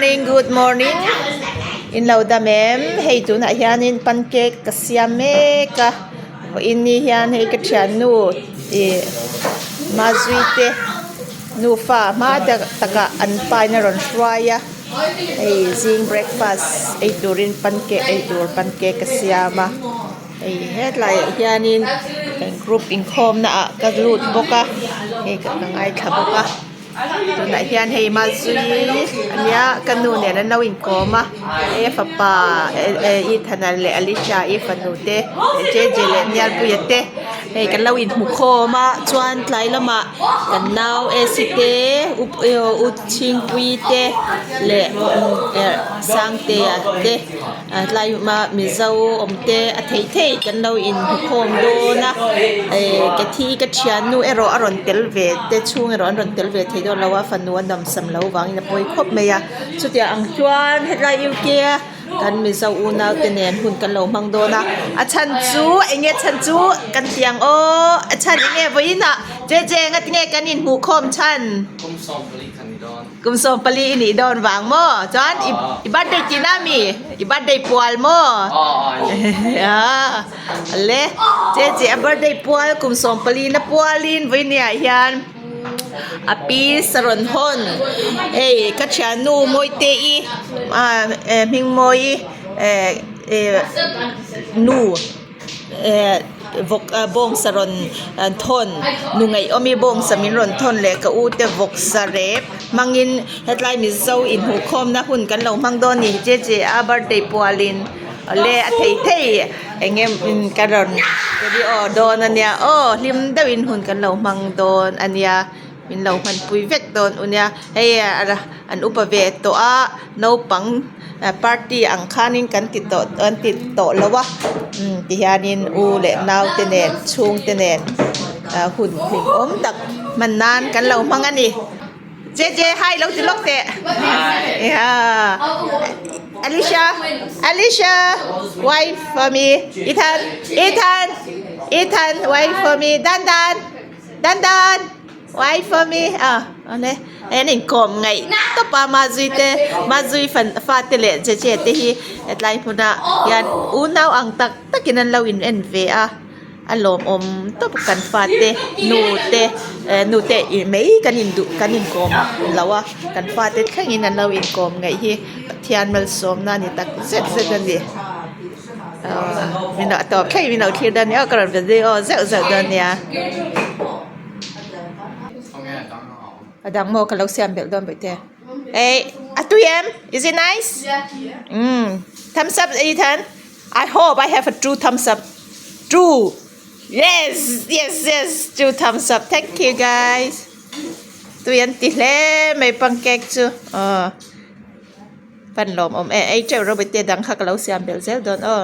morning good morning in lo dam em hei tunah hianin pancake ka siam mek a vawiin ni hian hei ka thiannu ih mazui te nufa hma takah an pa in a rawn hruai a hei zing breakfast ei turin pancake ei tur pancake ka siam a hei hetlaiah hianin group inkhawm naah ka lut bawk a hei ka ngaithla bawk a. Tunah hian hei Mazui ania ka nu nen an lo inkawm a hei a fapa Ethana leh Alisha i fanu te leh Jeje leh Nialpuia te hei kan lo inhmu khawm a chuan tlai lamah kan nau Esi te U Chhingpuii te leh Sangtea te. Tlai hma Mizo awm te a thei thei kan lo inhmu khawm dawn a eh ka thi ka thiannu erawh a rawn tel ve te chhung erawh an rawn tel ve thei dawn lo a fanu a nawmsam lo vangin a pawi khawp mai a chutiang ang chuan hetlai U K a kan Mizo unau te nen hun kan lo hmang dawn a a chhan chu eng nge chhan chu kan ti ang aw a chhan eng nge vawiinah che che ngatinge kan inhmuh khawm chhan. Kum 14 i nih dawn vang maw? Chuan i i birthday tihna mi? I birthday pual maw? Ale che che a birthday pual kum 14 na pualin vawinia hian a pi saron hawn hei ka thiannu Mawite i Hmingmawii nu. Eh vawk ah bawngsa rawn thawn nu ngaihawmi bawngsa min rawn thawn leh ka u te vawksa rep hmangin hetlai mizo inhmuhkhawmna hun kan lo hmang dawn ni che che a birthday pualin awle a thei thei eng em ka rawn video dawn ania aw hlim deuhin hun kan lo hmang dawn ania min lo hmanpui vek dawn u nia hei an upa ve tawh a naupang party ang khanin kan ti tawh an ti tawh lo a umm ti hianin u leh nau te nen chhung te nen ah hun hlimawm tak hman nan kan lo hmang a ni J J hi lo ti lawk teh Alicia Alicia wait for me Ethan Ethan Ethan wait for me Dan Dan Dan Dan wait for me ah awle hei an inkawm ngaih tawp a Mazui te Mazui fan fate leh che che te hi hetlai hmunah hian unau ang tak takin an lo in en ve a a lawmawm tawp kan fate nu te eh nu te ih mai kan induh kan inkawm lo a kan fate thlengin an lo inkawm ngaih hi Pathian malsawmna a ni tak zet zet a ni. Min lo tawp thleng min lo thlir dawn nia aw ka rawn video zeuh zeuh dawn nia. A dang maw ka lo siam belh dawn bawih te. Ei a tui em? Is it nice? Umm thumbs up Ethan. I hope I have a two thumbs up. Two. Yes yes yes two thumbs up. Thank you guys. Tui an ti hle mai pancake chu. Aw. Pan lawm awm e ei teuh rawh bete dang kha ka lo siam belh zel dawn aw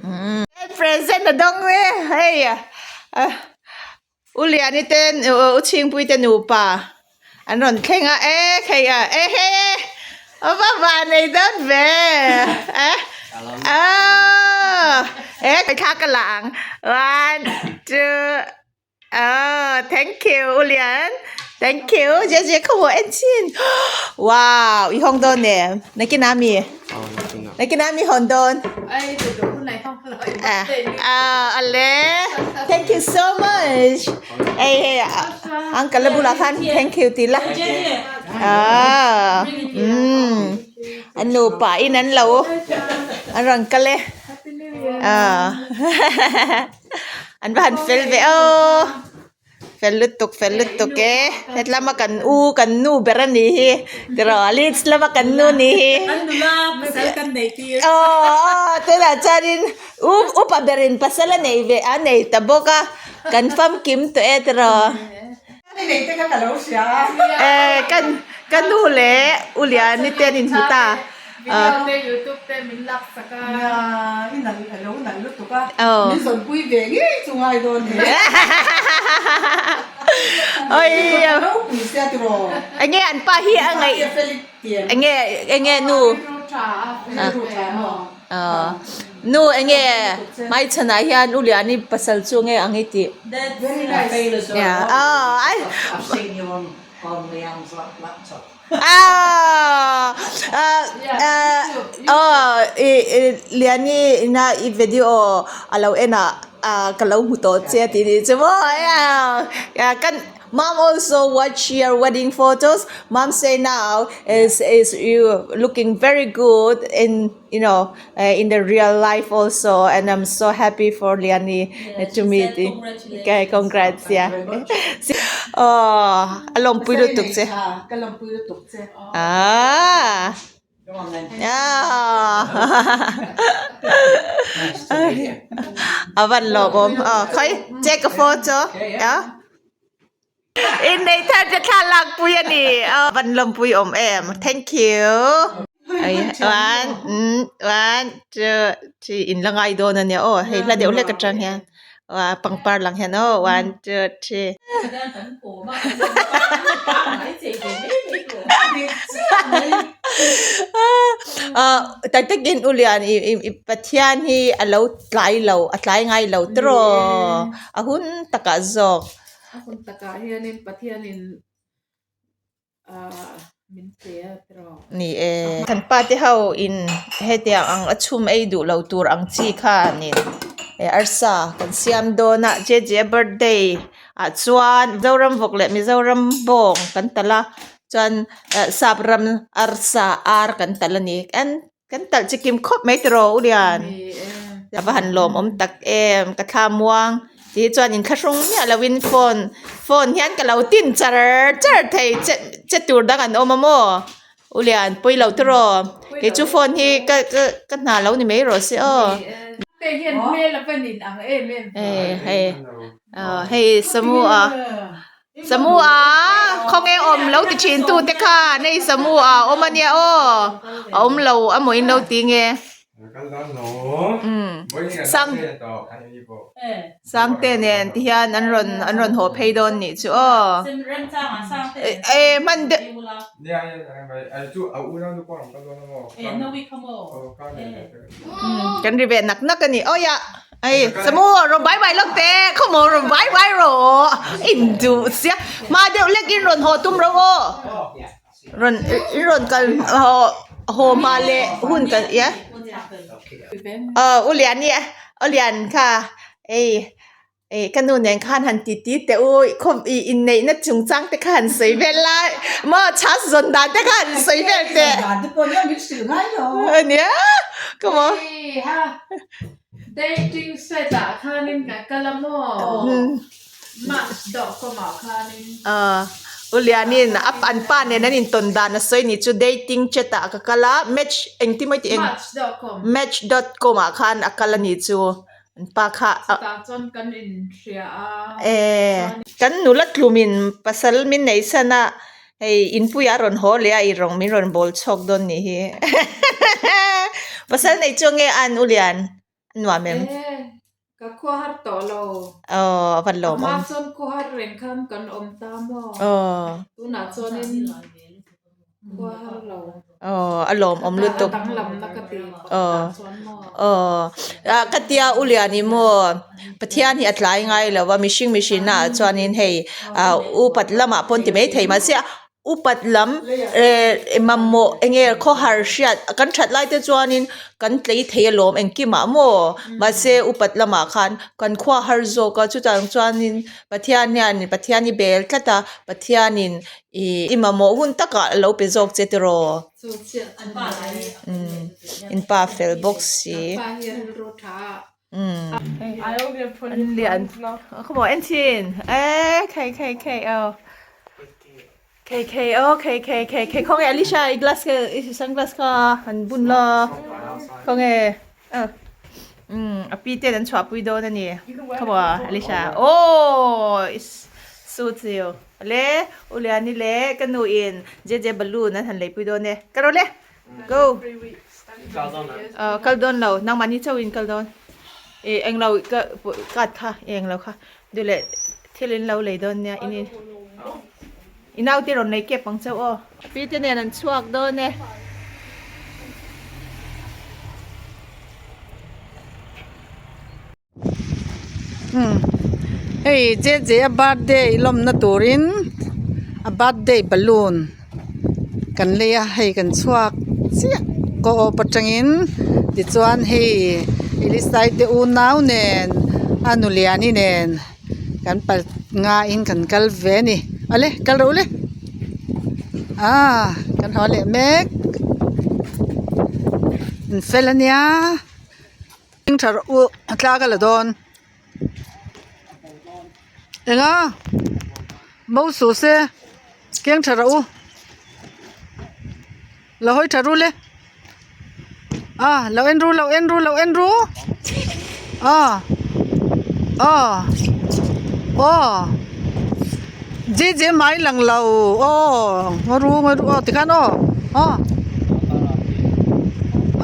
umm present a dawng e hei u Liani te u Chhingpui te nupa an rawn thleng a e hei a e hei e a va van ei dawn ve e aw e thla ka la ang one two. Oh, thank you, Ulian. Thank you. Je je kha wo en chin. Wow, i hong don ne. Nakina mi. Nakina mi hon don. Ai te do hun nei hong lo. Ah, ah, ale. Thank you so much. Hey, hey, uncle bula khan thank you ti la. Ah, Anu pa in an lo. An rang kale. Ah. An va han fel ve aw fel lutuk fel lutuk e hetlama kan u kan nu ber a nih hi tiraw leeds lama kan nu nih hi aw aw tunah chuanin u upa berin pasal a nei ve a nei ta bawk a kan famkim tawh e tiraw eh kan ka nu leh u Liani te an inhmu ta. Video te youtube te min lak sak a. Nia i nalh a lo nalh lutuk a. Min zawnpui ve ngei chu ngai dawn he. Oi. A ropui sia tiraw. Enge an pa hi a ngaih. Enge enge nu. Rilru tha maw. Nu enge hmaichhanah hian u Liani pasal chu nge ang i tih. Very nice. Yeah. I've seen you on on the Amazon laptop. Ah ah aw i i Liani ina i video a lo en ah ah ka lo hmu tawh che tih nih chu maw kan mom also watch your wedding photos mom say now is is you looking very good in you know in the real life also and I'm so happy for Liani to meet you okay congrats yeah aw a lawmpui lutuk che ka lawmpui lutuk che ah a van lawm awm aw khawi take a photo ah Innei thar te thla lakpui a ni a van lawmpui awm em thank you one one two three in la ngai dawn a nia aw hei hla deuh hlek atang hian pangpar lang hian aw one two three. Tak takin u Lian i Pathian hi a lo tlai lo a tlai ngai lo tiraw a hun takah zawk. A hun takah hianin Pathianin ahh min pe a tiraw. Ni e. Kan pa te ho in hetiang ang a chhum ei duh lo tur ang chi khanin arsa kan siam dawn a JJ a birthday ah chuan Mizoram vawk leh Mizoram bawng kan talh a chuan sap ram arsa ar kan talh a ni. Kan talh chi kim khawp mai tiraw u Lian? A va han lawmawm tak em ka thla muang tih hi chuan inthlahrung miah lovin phone phone hian ka lo tin char char thei che che tur dang an awm a maw u Lian pawi lo tiraw kei chu phone hi ka ka ka hna lo ni mai rawh se aw. Hei hei hei samu a. Samu a khawnge awm lo ti thin tu te khan hei samu a awm a nia aw a awm lo a maw in lo ti nge umm sang sangte nen ti hian an rawn an rawn haw phei dawn nih chu aw e hman deuh kan ri ve nak nak a ni aw ya. Ei samu rawn bai bai lawk teh khawmaw rawn bai bai rawh in duh sia hma deuh lek in rawn haw tum ro aw rawn in rawn kal haw haw hma leh hun kan ia aw u lian i u lian kha ei ei ka nu nen khan han ti ti teh u khaw ih inneihna chungchang te kha han sawi vel la maw chhas zawn dan te kha han sawi vel teh ania khawmaw. Dating site ah khanin kan kal a maw? Match dot com ah khanin. Aw, U Lianin a an pa nen an intawn dan a sawi ni chu dating chat ah ka kal a, match engti mai tih eng? Match dot com. Match dot com ah khan a kal a ni chu an pa kha. Chutah chuan kan inhria a. E, kan nula tlumin pasal min nei san a, hei inpuiah a rawn haw leh a i rawng min rawn bawl chhawk dawn nih hi. Pasal nei chu nge an U Lian? A nuam em? E, ka khua har tawh lo. Aw, a van lawm awm. A hma chuan khua har reng khan kan awm ta maw? Aw. Tunah chuanin khua har lo. Aw, a lawm awm lutuk. A danglamna ka ti Aw. chuan maw? Aw, ah ka tia U Lian i maw? Pathian hi a tlai ngai lo a, mihring mihrinna ah chuanin hei ah upat lamah pawn ti maithei mahse Upat lam eh mamawh eng nge khawhar hriat kan that lai te chuanin kan tlei thei alawm engkimah maw mahse upat lamah khan kan khua har zawk a chutah chuanin Pathian hian Pathian i bel tlat a Pathianin ih i mamawh hun takah a lo pe zawk che tiraw umm in pa fel bawk si. Umm an lian khawmaw en chhin e khei khei khei aw khei khei aw khei khei khei khei khawnge Alisha i glass kha i sunglass kha an bun la khawnge aw umm a pi ten an chhuahpui dawn a ni khawmaw Alisha aw i suit chu le u Liani leh ka nu in JJ balloon an han leipui dawn e ka rawh le. Go. Kal dawn lo nangmahni chauh in kal dawn ih englo ka card kha ih englo kha duh leh thil in lo lei dawn nia in i naute rawn nei kep ang chauh aw. Pi te nen an chhuak dawn e. Hei JJ a birthday lawmna turin a birthday balloon. kan lei a hei kan chhuak chiah co-op atangin tichuan hei Elisai te unau nen a nuliani nen kan pal ngaiin kan kal ve a ni awle kal rawh ule ah kan haw leh mek in fel ania tha rawh u a tlak a la dawn. Enga bo suh se keng tha rawh u lo hawi tha ru le ah lo en ru lo en ru lo en ru ah aw aw je je mai lang lo aw ngaw ru ngaw ru aw tikhan aw aw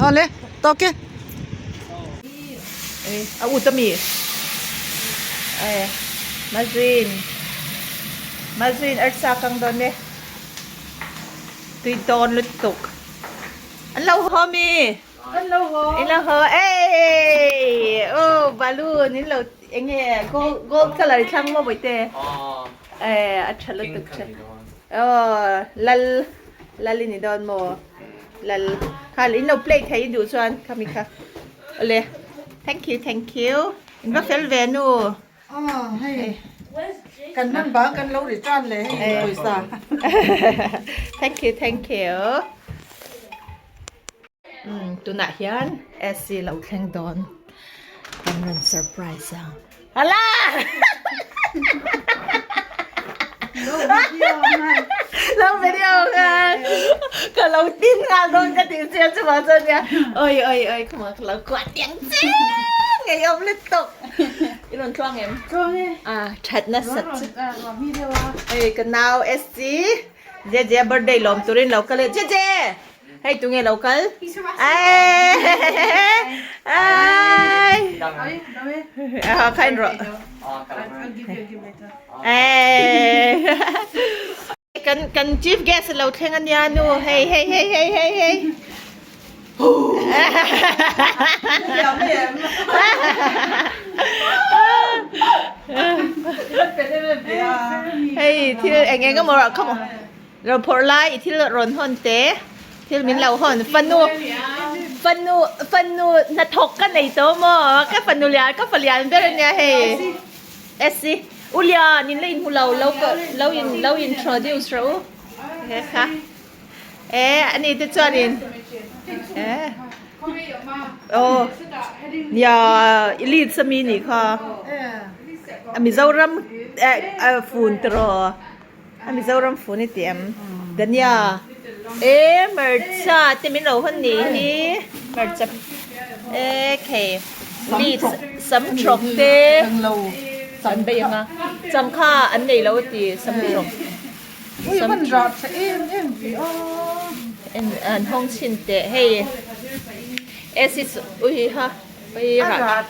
awle tawk e. A ut ami Mazuin Mazuin arsa kang dawn e tui dawn lutuk an lo haw mi an lo haw in lo haw ei aw balloon in lo eng nge gold gold colour i thlang maw bawihte a tha lutuk tha aw lal lal i ni dawn maw. Lal kha in lo play thei duh chuan khami kha awle thank you thank you in va fel ve nu ah hei kan hman bang kan lo return leh hei pawisa thank you thank you um tunah hian AC lo thleng dawn kan rawn surprise ang Hala! Lo video kha ka lo tin nghal dawn ka tih chian chu mah chuan nia oi oi oi khuma ka lo kuah tiang chiang ngei awm lutuk i rawn tluang em Tluang e ah that nasat chu ruah mi deuh a oi ka nau SC Jeje birthday lawm turin lo kal e Jeje Hei tunge lo kal? Ai. Ah khain ro. Ai. Kan kan chief guest lo thleng ania nu hei hei hei hei hei hei. Hei thil eng eng emaw come on. Lo phawrh lai i thil rawn hawn te, thil min lo hawn fanu fanu fanu hnathawk ka nei tawh maw ka fanu lian ka fa lian ber ania hei SC u lian in la inhmu lo lo lo in lo introduce rawh u he kha e ani te chuanin e aw nia i leads ami nih kha a Mizoram a fun tiraw. A Mizoram fun i ti em? Dania e hmarcha te min lo hawn nih hi hmarcha e khei leaves sam trawk te an bei ang a changkha an nei lo a ti sam trawk sam trawk an hawng chhin teh hei ac ui ha ui rah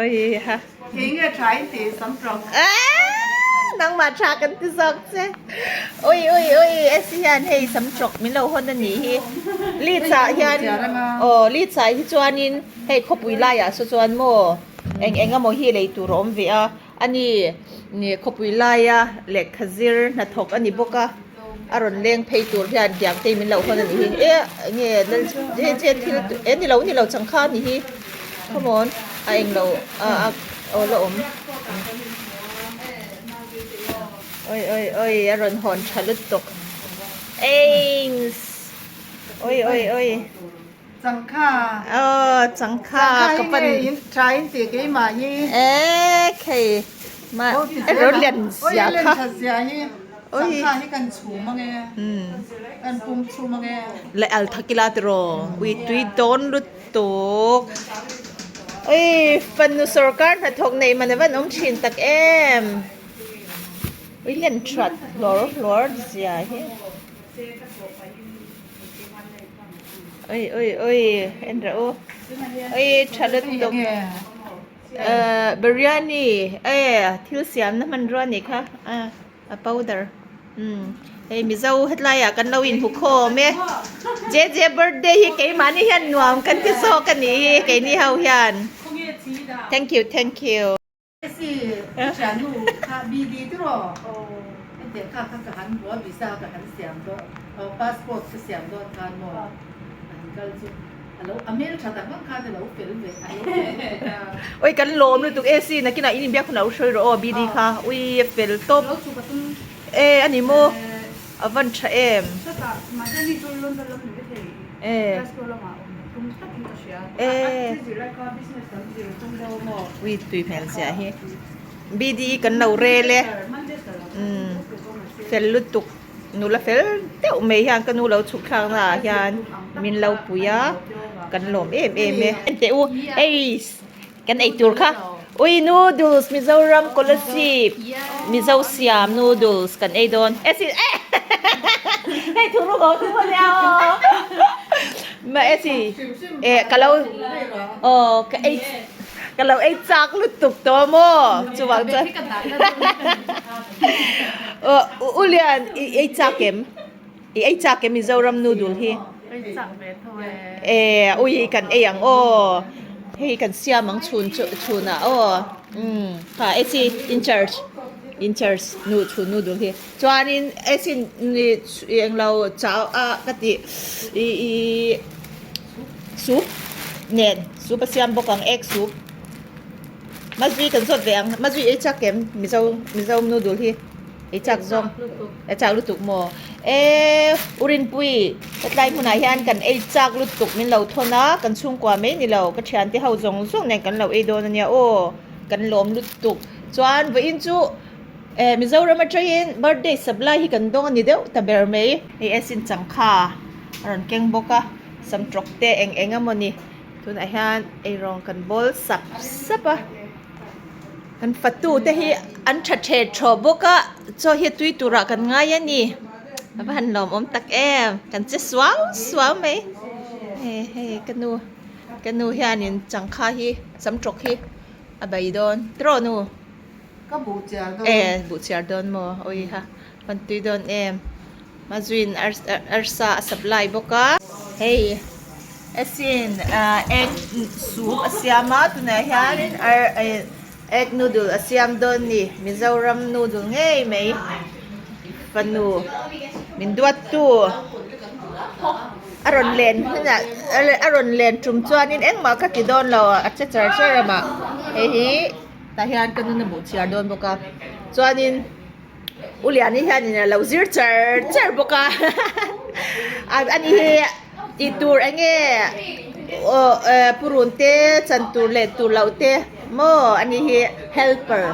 ui ha. Kei nge tha in ti sam tawk. Eeii nangmah tha kan ti zawk che. Ui ui ui Esi hian hei sam tawk min lo hawn a nih hi. Leeds ah hian aw Leeds ah hi chuanin hei khawpui laiah saw chuan maw eng eng emaw hi lei tur a awm ve a. Ani khawpui laia lehkha zir hnathawk a ni bawk a. A rawn leng phei tur hian tiang te min lo hawn a nih hi. E nge lal je je thil e ni lo ni lo changkha a nih hi. Come on a eng lo a a aw la awm. Oi oi oi a rawn hawn tha lutuk. Eins oi oi oi. Changkha. Aw changkha ka pan. Changkha hi nge tha in tih keimah hi. E khei ma e ro lian zia kha. Oi lian tha zia hi. Changkha hi kan chhum ange. Kan pum chhum ange. Le al thakila tiraw ui tui dawn lutuk. Oi fanu sorkar hnathawk nei man avan awm thin tak em. Ui lian that hlawr hlawr zia hi. Oi oi oi en rawh u oi tha lutuk ahh biryani e thil siamna hmanrua a nih kha a powder umm hei mizo hetlai ah kan lo inhmu khawm e J J birthday hi keimahni hian nuam kan ti zawk a nih hi keini ho hian thank you thank you. Lehkha kha ka han hmu a, visa ka han siam dawn, passport ka siam dawn khan maw ka han kal chu a lo a hmel tha tak vang khan a lo fel ve a lo fel ve ta. Oi kan lawm lutuk AC nakinah in inbiak hunah u hruai rawh aw BD kha ui a fel tawp e a ni maw a van tha em. E e ui tui hmel zia hi. BD kan lo rel e umm fel lutuk nula fel deuh mai hian ka nu lo chhuk thlak na ah hian min lo pui a kan lawm em em e teh u hei kan ei tur kha ui noodles Mizoram Kolasib Mizo siam noodles kan ei dawn e si eh hei thu ru ho thu ania aw ma e si eh ka lo aw ka ei. Ka lo ei chak lutuk tawh maw? Chuvang chuan U Lian i ei chak em? I ei chak em Mizoram noodle hi? Ei chak ve tho e. E ui kan ei ang aw. Hei kan siam ang chhun chu chhunah aw. Umm kha AC in charge in charge nu chhun noodle hi. Chuanin AC ni englo chau a ka ti i i Soup nen soup a siam bawk ang egg soup Mazui kan zawt ve ang Mazui ei chak em Mizo Mizo noodle hi ei chak zawng ei chak lutuk maw e U Rinpui hetlai hmunah hian kan ei chak lutuk min lo thawn a kan chhungkua mai ni lo ka thiante ho zawng zawng nen kan lo ei dawn ania aw kan lawm lutuk chuan vawiin chu eh Mizoram atangin birthday supply hi kan dawng a ni deuh ta ber mai hei asin changkha a rawn keng bawk a sam tawk te eng eng emaw ni tunah hian eirawng kan bawl sap sap a kan fatu te hi an tha the thaw bawk a chaw hi tui turah kan ngai a ni a va han lawmawm tak em kan che suau suau mai hei hei ka nu ka nu hianin changkha hi sam tawk hi a bei dawn tiraw nu. Ka buh chiar dawn. E buh chiar dawn maw awi ha kan tui dawn em Mazuin arsa a supply bawk a. Hei asin egg soup a siam a tunah hianin egg noodle a siam dawn ni Mizoram noodle ngei mai fanu min duat tu a rawn len hunah a rawn len tum chuanin engmah ka ti dawn lo a che char char a mah hei hi. Tah hian ka nun a hmuh chhiar dawn bawk a chuanin U Liani hianin a lo zir char char bawk a ani hi tih tur eng nge aw eh purun te chan tur leh tur loh te maw ani hi helper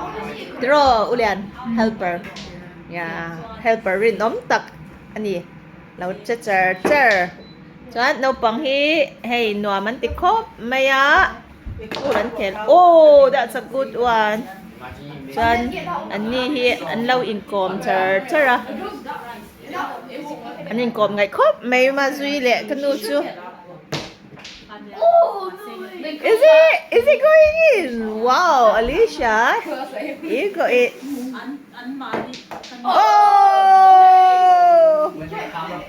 tiraw U Lian helper ya helper rinawm tak ani lo che char char chuan naupang hi hei nuam an ti khawp mai a. Pool an khel oh that's a good one chuan an ni hi an lo inkawm char char a an inkawm ngaih khawp mai mazui leh ka nu chu is it is it going in wow Alicia you got it oh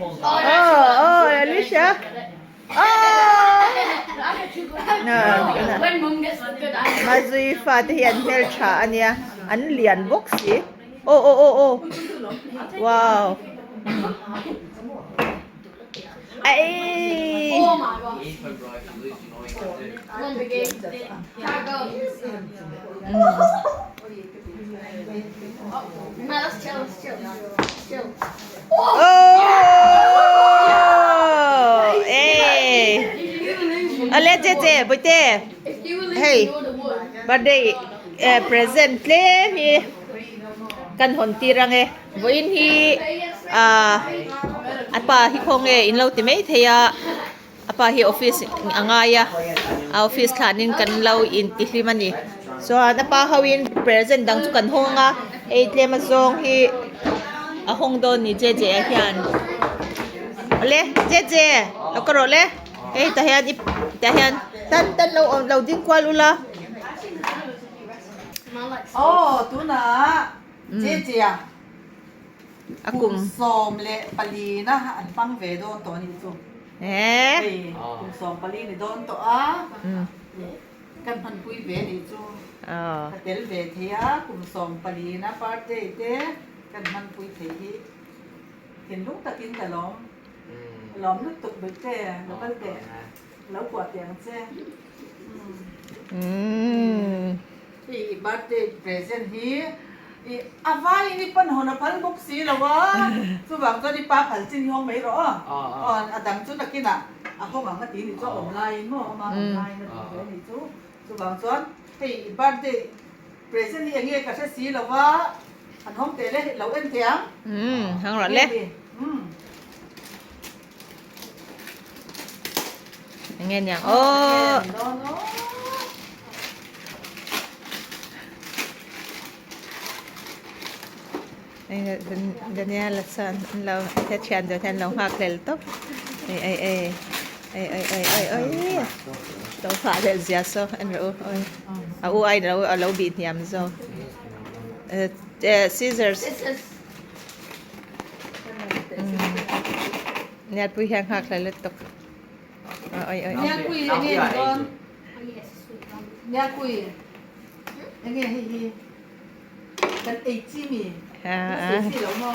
oh oh Alicia. Mazui fate hi an hmeltha a nia an lian bawk si aw aw aw aw wow aii. Oh! Hey! Ale che che boite. Hey. Birthday eh, present tlem hi kan hon tir ange. Vawiin hi ah apa hi khawnge in lo ti mai thei a. A pa hi office a ngai a a office thlanin kan lo intihlim a ni chuan a pa ho in present dang chu kan hawng a hei tlem a zawng hi a hawng dawn ni je je ah hian awle je je lo ka rawh le hei tah hian i tah hian tan tan lo awm lo ding kual ula. Aw tunah je je a. A kum. 14 na an hmang ve dawn tawh a nih chu. Hei kum 14 ni dawn tawh a. Kan hmanpui ve a nih chu. Ka tel ve thei a kum 14 na birthday te. kan hmanpui thei hi thinlung takin ka lawm lawm lutuk bawihte lo kal teh lo kuah teh ang che hei i birthday present hi i a vaiin i pan hawn a phal bawk si lo a chuvang chuan i pa phal chin hi hawng mai rawh aw a dang chu nakinah a hawng ang a ti nih chu a awm laiin maw ama awm laiin a ti ve a nih chu chuvang chuan hei i birthday Present hi enge ka hre si lo va, an hawng teh le, lo en teh ang. Umm, hang rawh le. Umm. Enge niang aw. Daniela chuan an lo he thian deuh hian an lo nghak hlel tawp ei ei ei ei ei ei ei ei lo nghah leh zia saw en rawh u awi a u aiin alo alo bih hniam zawk eh scissors Nialpui hian nghak hlel lutuk awi awi Nialpui enge ni dawn Nialpui enge hei hi Kan ei chi mi? Kan ei chi lo maw?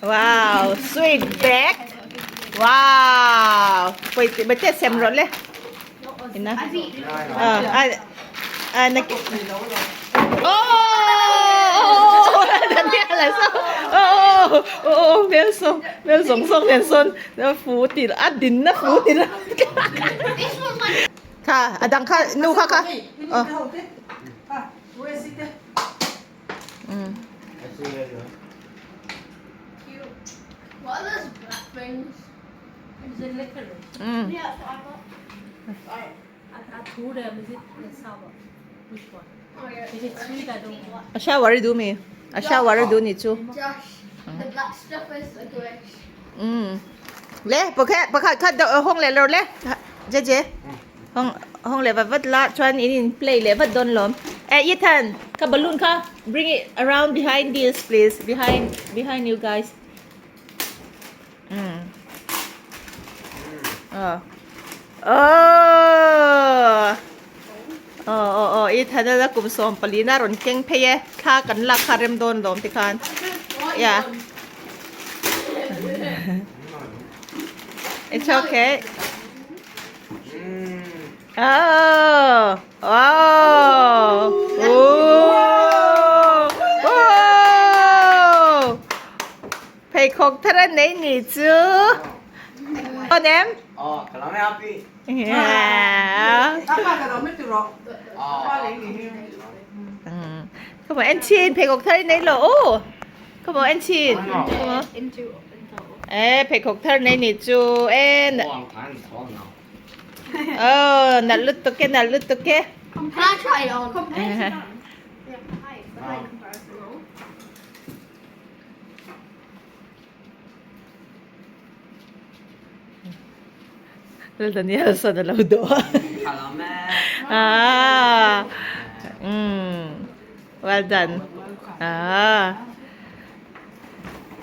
Wow, sweet bag. Wow. Poi ti bate sem ro le. Ina. Ah, ah, ah, na Oh! Daniel so. Oh, oh, oh, mel so, mel song song nen son. Na fu ti a din na fu ti la. Kha, adang kha nu kha kha. Oh. Mm. What are those black things? Is it licorice? Mm. Yeah, that's what I got. A thu rem is it sour? Which one? Is it sweet? I don't know. A shower du mi. A shower du ni chu. Josh, the black stuff is licorice. Mm. Le, pakhat pakhat khat do hong le lo le. Je je. Hong hong le vat vat la chuan in in play le vat don lom. Eh Ethan, ka balloon kha bring it around behind this please. Behind behind you guys. Mm. Oh. Oh. Oh oh oh i thana la kum som pali na ron keng phei e thla kan lak kha rem dawn lawm ti khan yeah it's okay Oh! Oh! Oh! Oh! Pheikhawk thar a nei ni chu. Aw nem? Aw, ka lo happy. Yeah. A pa ka lo mi tu rawh. Pa lei ni hi. Come on, en chin pheikhawk thar i nei lo. Oh! Come on, en chin. Come on. Eh, pheikhawk thar nei ni chu. En. Oh, nalh lutuk e, nalh lutuk e. Can I try it on? Lal Daniel sawn a lo dawh a. Ah, mm, well done. Ah,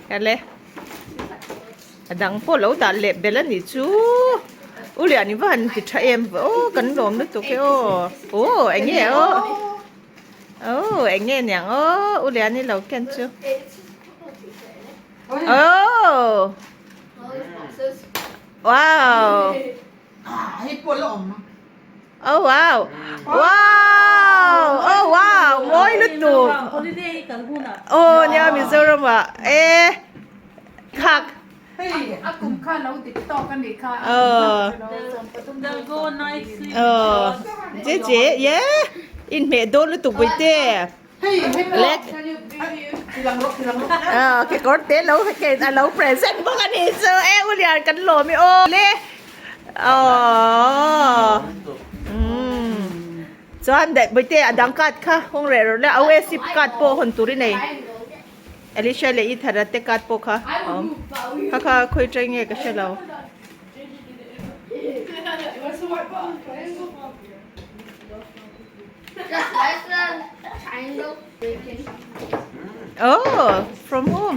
kale. A dang pawh lo dah leh belh a nih chu. U Lian i va han ti tha em ve aw kan lawm lutuk e aw. Aw eng nge aw. Aw eng nge niang aw U Lian i lo ken chu. Aw. Wow. Hei pawh la awm. Oh wow. Wow. Oh wow. Mawi lutuk. Holiday kal hunah. Oh nia Mizoram ah e khak. Hei a kum kha lo dik tawk a nih kha. Oh. They'll go nicely. Oh. Je je yeah. In hmeh dawn lutuk buite. Hei hei pawh. Lek. Tilang rawh tilang rawh. Ah kekawr te lo ke a lo present bawk a nih chu e u Lian kan lawm i aw le aww umm chuan daih bawihte a dang card kha hawng reh rawh le a OSC card pawh hawn tur i nei Alicia leh Ethana te card pawh kha a awm kha kha khawi trai nge ka hre lo. Oh, from whom?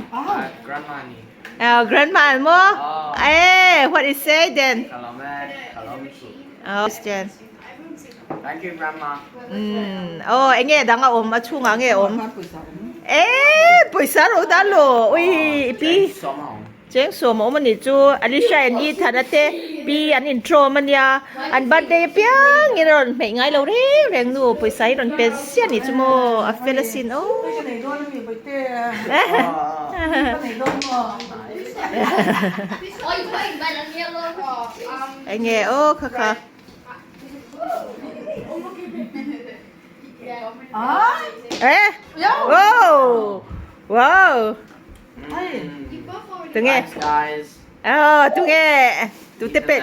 Grandma ni. Oh, grandma an maw? Eh, what is say then? Ka lawm e, ka lawm chu. Oh, then. Thank you grandma. Umm, oh, enge dang a awm, a chhungah nge a awm? Eh, pawisa ro ta lo. Ui, i pi. Cheng sawm a awm a nih chu. Alisha and Ethan a te pi an intrawm a nia. An birthday apiang in a rawn hmeih ngai lo reng reng nu pawisa hi rawn pe ziah a nih chu maw a fel asin aw. Enge aw kha kha. Eh! Wow! Wow! Tunge? Thanks guys. Oh, tunge? Tute pe.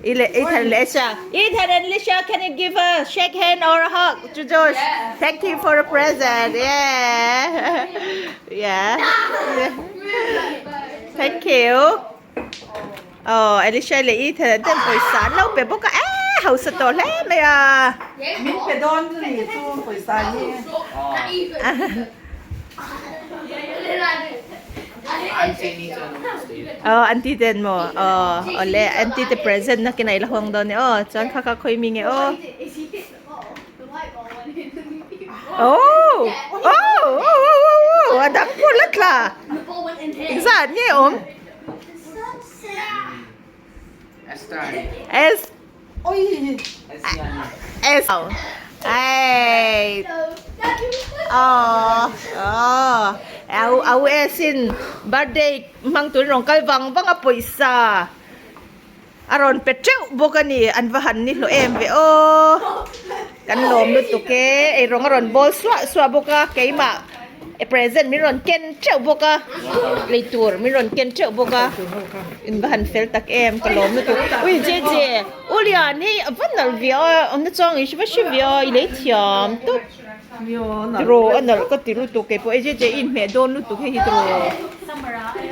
Ethan and Alicia. Ethan and Alicia, can you give a shake hand or a hug to Josh? Yeah. Thank you for the present. Yeah. Yeah. Thank you. Oh, Alicia leh Ethan an ten pawisa an lo pe bawk a, eh hausa tawh hle mai a. Min pe dawn chu ni chu pawisa hi. Oh, auntie ten maw? Oh, awle auntie te present na kinai la huang dawn e aw, chuan kha kha khawi mi nge aw. Oh! Oh! Oh! Oh! Oh! A dang pawh la tla. Engzat nge awm? S S Ai Oh Oh Au au S in birthday hmang turin rawn kal vang vang a pawisa a rawn pe teuh bawk a ni an va han ni hlawh em ve aw kan lawm lutuk e eirawng a rawn bawl suah suah bawk a keimah present min rawn ken teuh bawk a lei tur min rawn ken teuh bawk a in va han fel tak em ka lawm lutuk ui je je u lian hi a va nalh viau a awmna chuang i hre viau a i lei thiam tawp tiraw a nalh ka ti lutuk keipawh e je je i inhmeh dawn lutuk hei hi tiraw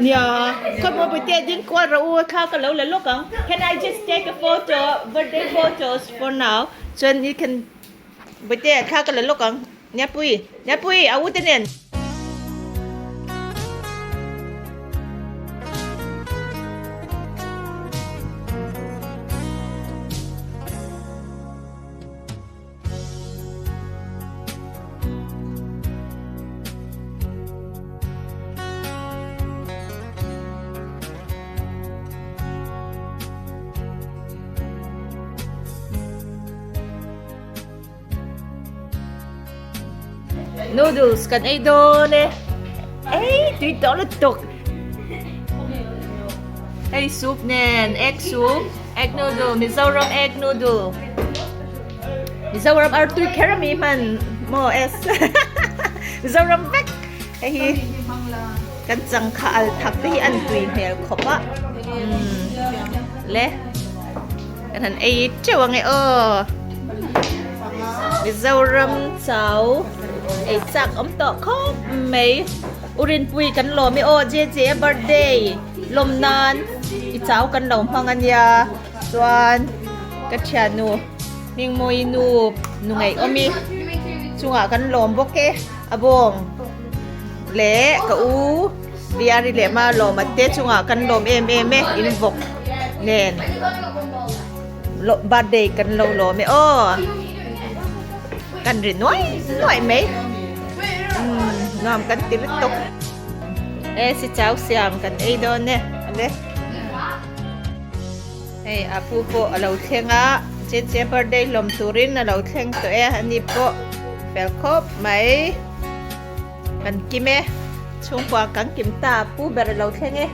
nia khaw maw te ding kual rawh u thla ka lo la lawk ang can I just take a photo birthday photos for now chuan you can Bawihte thla ka la lawk ang. Niapui, Niapui, a u te nen. Noodles kan ei dawn e. Ei tui tawh lutuk. Hei soup nen egg soup, egg noodle, Mizoram egg noodle. Mizoram artui kher ami hman maw es. Mizoram vek. Hei hi kan changkha al thak te hi an tui hmel khawp a. Le. Kan han ei teuh ang e aw. Mizoram chau ei chak awm tawh khawp mai. U Rinpui kan lawm e aw JJ a birthday lawm nan i chau kan lo hmang a nia. Chuan ka thiannu Hmingmawi nu nu ngaihawm i chungah kan lawm bawk e a bawng leh ka u Biari leh ma lawm a te chungah kan lawm em em e in vawk nen birthday kan lo lawm e aw kan ri nuai nuai mai umm nuam kan ti lutuk e si chau siam kan ei dawn e ale hei a pu pawh a lo thleng a che che birthday hlawm turin a lo thleng tawh e ani pawh fel khawp mai. Kan kim e. Chhungkua kan kim ta pu ber a lo thleng e.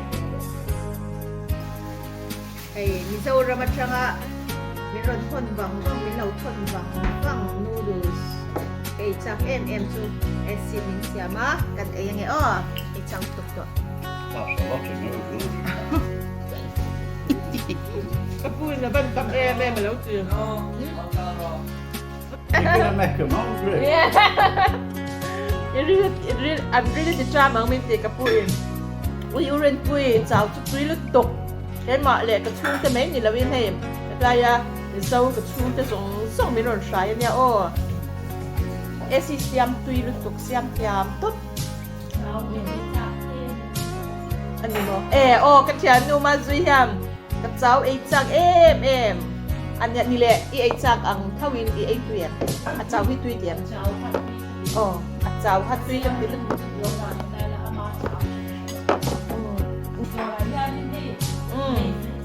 Hei Mizoram atanga min rawn thawn vang vang min lo thawn vang vang noodles ka ei chak em em chu acid min siam a kan ei ange aw ei chang tuk tawh. That's a lot of noodles. Ka pu in a ban tam em em a lo ti. You're gonna make 'em hungry. I ril i ril an ril ti ṭam ang min tih ka pu in ui u Rinpui chau chu tui lutuk keimah leh ka chhungte mai ni loin hei helaia Mizo ka chhungte zawng zawng min rawn hrai ania aw AC siam tui lutuk siam thiam tawp. A ni maw? E aw ka thiannu Mazui hian ka chau ei chak em em a nia ni le i ei chak ang tho in i ei tui em? A chau hi tui ti em? Aw a chau kha tui ka ti lutuk.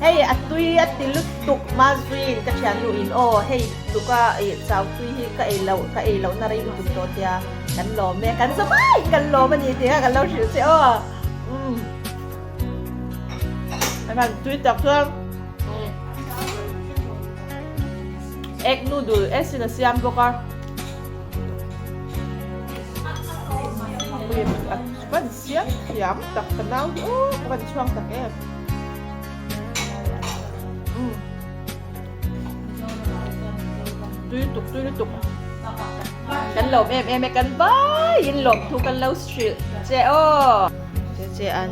Hei a tui a ti lutuk Mazuiin ka thiannu in aw hei tluka chau tui hi ka ei loh ka ei lohna rei lutuk tawh tia kan lawm e kan zawmai kan lawm a ni tih kha kan lo hrilh che aw. Umm a tui tak chuan egg noodle acid a siam bawk a van siam thiam tak ka nau hi aw ka van chhuang tak em umm tui lutuk tui lutuk kan lawm em em e kan vai in lawm thu kan lo hrilh che aw che che an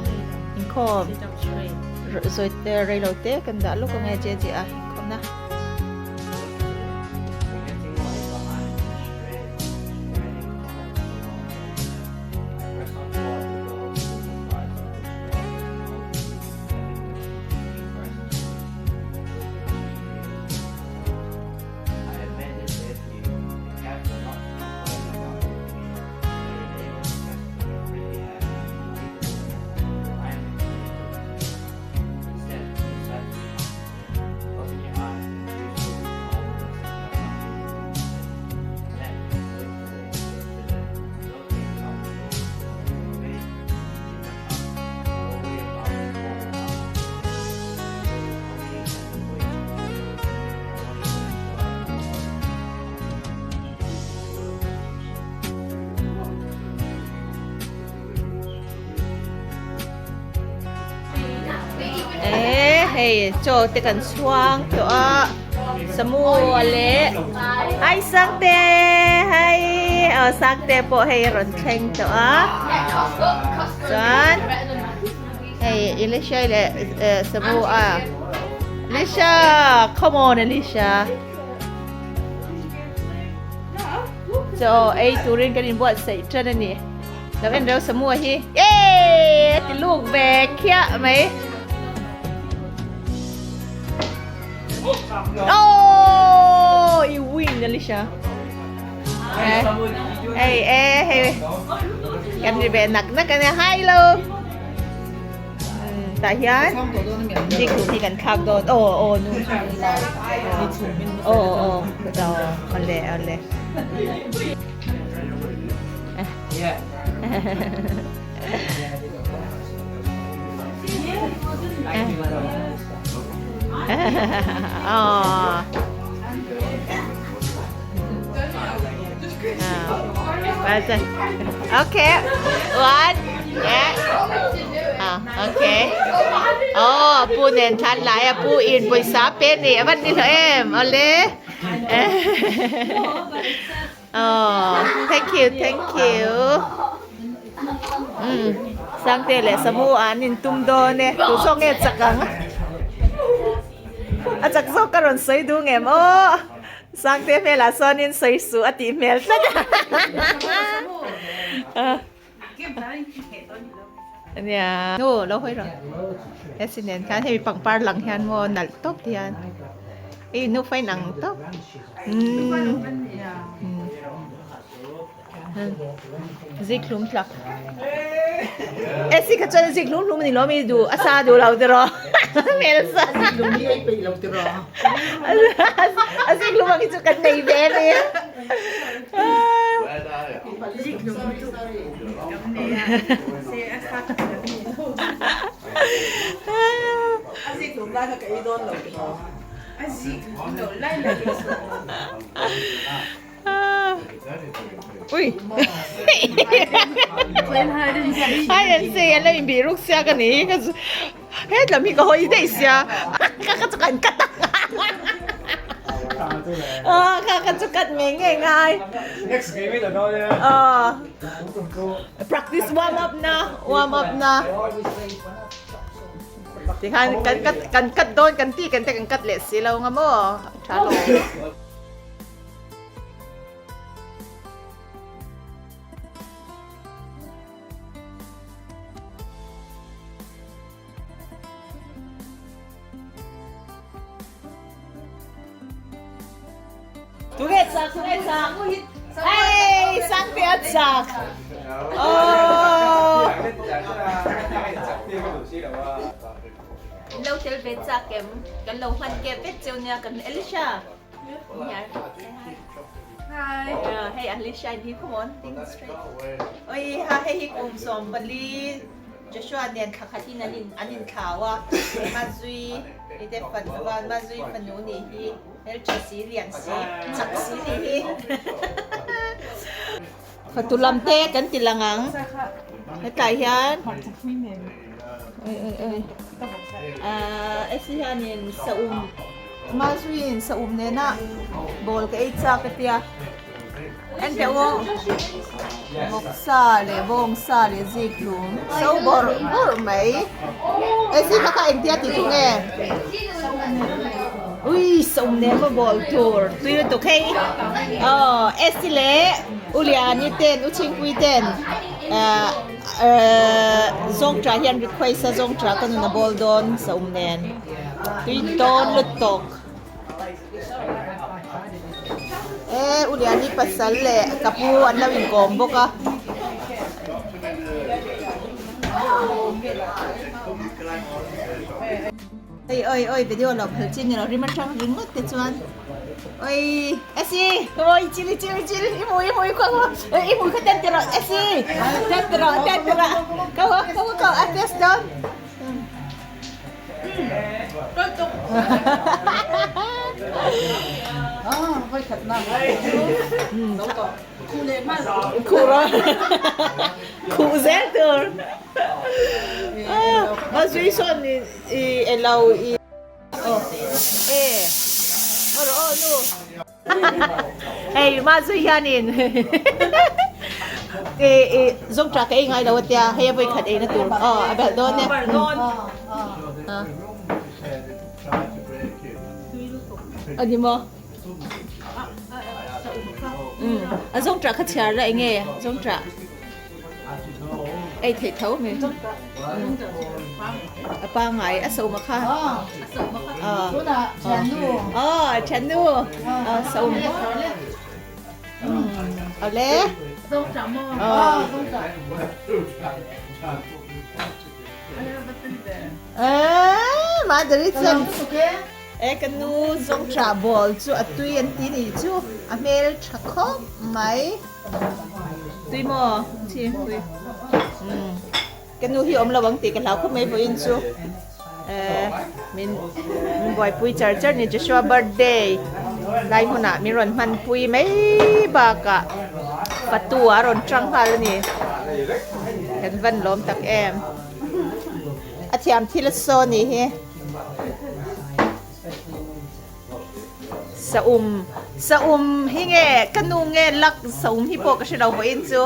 inkhawm zawi te reilo te kan dah lawk ange che che a inkhawm na. Ehh hei chaw te kan chhuang tawh a samu a leh hi Sangte hei aw Sangte pawh hei a rawn thleng tawh a chuan hei Elisha leh samu a Elisha come on Elisha. Chaw ei turin kan inbuatsaih tan a ni. Lo en reuh Samua hi. Yay! A ti luk ve khiah mai. Oh! You win, Alicia. Eh, hey, eh, hey. Kan ri ve nak nak a nia. Hi, hello. Tah hian zikhlum hi kan thlak dawn aw aw nu aw aw aw awle awle Okay, one, yeah. Ah, okay. Oh, pu nen than lai a pu in pawisa pe ni a van ni lo em ole. Oh, thank you, thank you. Um, Sangte leh Samu an in tum dawn e. Tu zawk nge chak ang? A chak zawk ka rawn sawi duh ngem aw. Sangte hmelah sawnin sawi suh a tih hmel tlat a. Nia. Nu lo hawi rawh. He si nen khan hemi pangpar lang hian maw nalh tawp hian. I nu fain ang tawp. Umm. Zikhlum tlak. E si kha chuan zikhlum hlum ni lo mi duh a sa duh lo tiraw. Hmel sa. Zikhlum hi ei peih lo tiraw. A zikhlum ang hi chu kan nei ve a ni. Zikhlum hi chu kan nei a. Se a sa ka duh lo. A zikhlum lai kha ka ei dawn lo tiraw. A zikhlum lo lai lai ka sawi. Ui Hide and seek an lo inbih ruk sia ka ni ka zu hetlam hi ka hawi daih sia ka ka chu kan cut a ka ka chu cut ngei ngei ngai aw practice warm up na warm up na tikhan kan cut kan cut dawn kan tih kan te kan cut leh si lo nga maw tha lo. Tunge chak tunge chak Hey Sangte a chak Aww In lo tel ve chak em kan lo hman kep vek cheu nia kan Elisha Hi Hei Elisha in hi come on think straight Oi ha hei hi kum 14 Joshua nen thla khatin an in an inthlau a Mazui i te Mazui fanu nih hi Hmeltha si lian si chak si nih hi. Fatu lam te kan ti lang ang hetlai hian oi oi oi ahh esi hianin saum Mazuiin saum nena ball ka ei chak a tia en teh u vawksa leh bawngsa leh zikhlum so bawrh bawrh mai esi kha kha engtia tih thu nge ui saum nen maw bawl tur tui lutuk hei aw esi leh u liani ten u chhingpui ten ah zawngṭah hian request a zawngṭah ka nun a bawl dawn saum nen tui dawn lutuk. E u Liani pasal leh ka pu an lo inkawm bawk a. Oi oi oi video lo phal chin ni lo rim atang ringawt te chuan oi Esi oi chili chili chili i hmu i hmu i khaw i hmu kha ten ti rawh Esi ten ti rawh ten ti rawh ka hua ka hua ka a test dawn. Khuh zel tur a zui sawn i elo i e aw nu. Hei ma zui hianin i i zawngṭah ka ei ngai lo a tia hei a vawi khat eina tur aw a belh dawn e a ni maw a zawngṭah kha chhiar la eng nge zawngṭah. Ei theih tho mai a pangai a sawm a kha aw thiannu a sawm awle Madhuri chuan e ka nu zawngṭah ball chu a tui an ti nih chu a hmel tha khawp mai. Tui maw? Chi tui. Umm ka nu hi awm lo ang tih ka hlau khawp mai vawiin chu eh min min buaipui char char ni Joshua birthday lai hmunah min rawn hmanpui mai bakah fatu a rawn tang nghal a ni kan van lawm tak em a thiam thil a saw nih hi. Saum Saum hi nge ka nu nge lak saum hi pawh ka hre lo vawiin chu